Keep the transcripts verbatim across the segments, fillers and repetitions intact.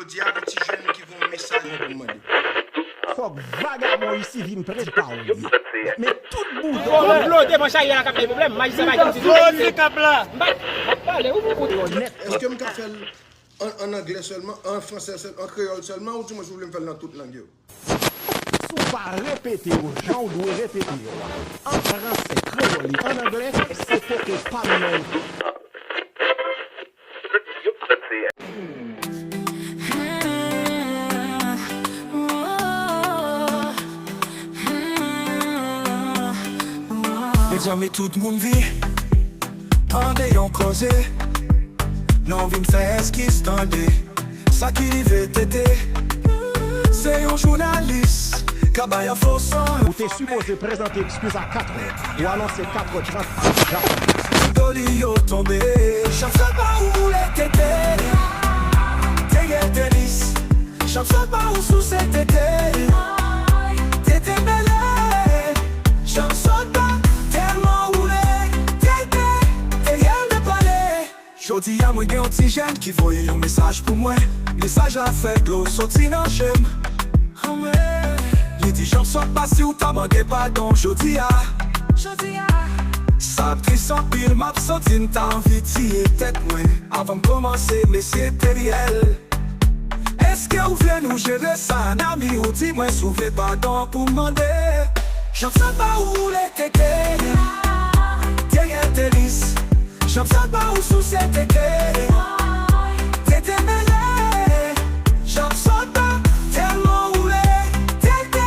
Jodi a, gon ti jèn ki voye yon mesaj pou m mande. Fòk vagabon isi vin pran pawòl li. Men tout bouda. Konplo devan chari a k ap bay pwoblèm, majistra pa gen ti sou kap la. M pa, m ap pale, ou pou koute. Èske m ka fè l an, an anglè sèlman, an fransè sèl, an kreyòl sèlman, ou di mwen si w vle m fè l nan tout lang yo? Si w pa repete yo jan w dwe repete yo a, an fransè, kreyòl e an anglè, se pote pa m nan. Mezanmi, tout moun vi tande yon koze. Non, vin fè eskiz tande. Sa ki rive Tete? Se yon jounalis k ap bay enfo san. Ou te sipoze prezante eskiz a katrè. Ou anonse katrè trant ap ja. Doli yo tonbe. Chans pa woule Tete. Teyèl Tenis. Chans pa ou souse Tete. Tete mele. Chans pa tèlman woule. Tete, Teyèl depale. Jodi a mwen gen yon ti jèn ki voye yon mesaj pou mwen. Mesaj la fè dlo soti nan je m. Anmwey. Li di, Jean Sot, pa si w ta mande padon jodi a. Jodi a. Sa ap tris anpil, m ap santi m ta anvi tiye tèt mwen. Avan m kòmanse, mesye Teriel, èske ou vle nou jere sa an ami? Ou di mwen si w vle padon pou m mande. Jean Sot pa woule Tete. Teriel Tenis. Jean Sot pa ou souse Tete. Tete mele. Jean Sot pa tèlman woule. Tete,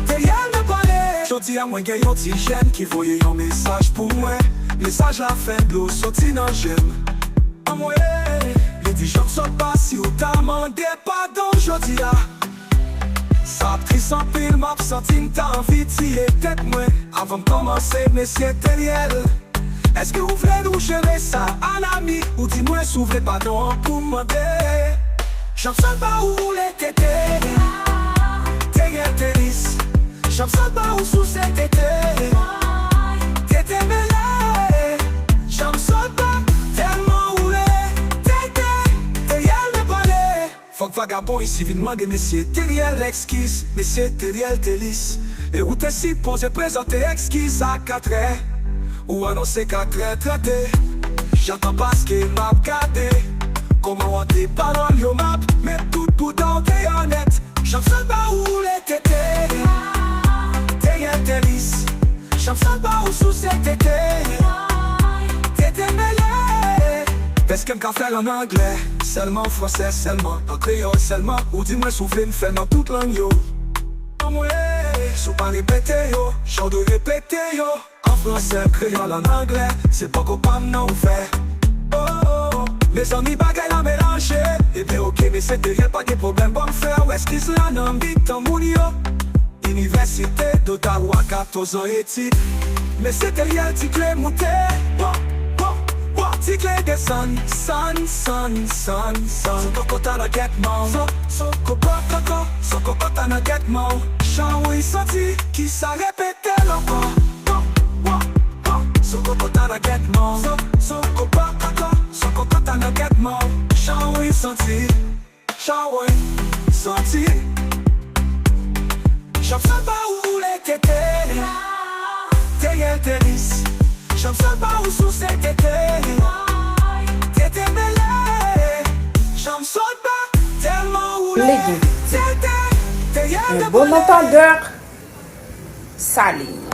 Teriel nan pale. Jodi a mwen gen yon ti jèn ki voye yon mesaj pou mwen. Mesaj la fè dlo soti nan je m. Anmwey, li di, Jean Sot, pa si w ta mande padon jodi a. Sa ap tris anpil, m ap santi m ta anvi tiye tèt mwen. Avan m kòmanse, mesye Teriel, èske ou vle nou jere sa an ami? Ou di mwen si w vle padon an pou m mande. Jean Sot pa woule Tete. Teriel Tenis. Jean Sot pa ou souse Tete. Tete mele. Jean Sot pa tèlman woule. Tete, Teriel depale. Fòk vagabon isi vin mande mesye Teriel eskiz, mesye Teriel Tenis. E ou te sipoze prezante eskiz a katrè. Ou anonse katrè trante. Jantan paske m ap gade kòman w ande pawòl yo, m ap met tout bouda w deyò nèt. Jean Sot pa woule Tete. Teriel Tenis. Jean Sot pa ou souse Tete. Tete mele. Èske m ka fè l an anglè sèlman, fransè sèlman, an kreyòl sèlman? Ou di mwen si w vle m fè l nan tout lang yo. Anmwey, si w pa repete yo jan w dwe repete yo. An fransè, kreyòl, an anglè, se poko pa m nan ou fè. Oh, mezanmi, bagay la melanje. Ebyen oke, mesye Teriel, pa gen pwoblèm, ban m fè w eskiz la nan mitan moun yo. Inivèsite d'Ottawa, katòz an etid. Mesye Teriel, ti kle moute. Wo, wo, wo, ti kle desann. Sann, sann, sann, sann. Sokokota nan gètman w. So, sokokota, sokokota nan gètman w. Chawony santi, kisa repete l ankò? Wo, wo, wo, sokokota nan gètman w. So, sokokota, sokokota nan gètman w. Chawony santi. Chawony santi. Jean Sot pa ou woule Tete. Teriel Tenis. Jean Sot pa ou souse Tete. Tete mele. Jean Sot pa tèlman woule. Tete. Teriel depale. Un bon entendeur s'aligne.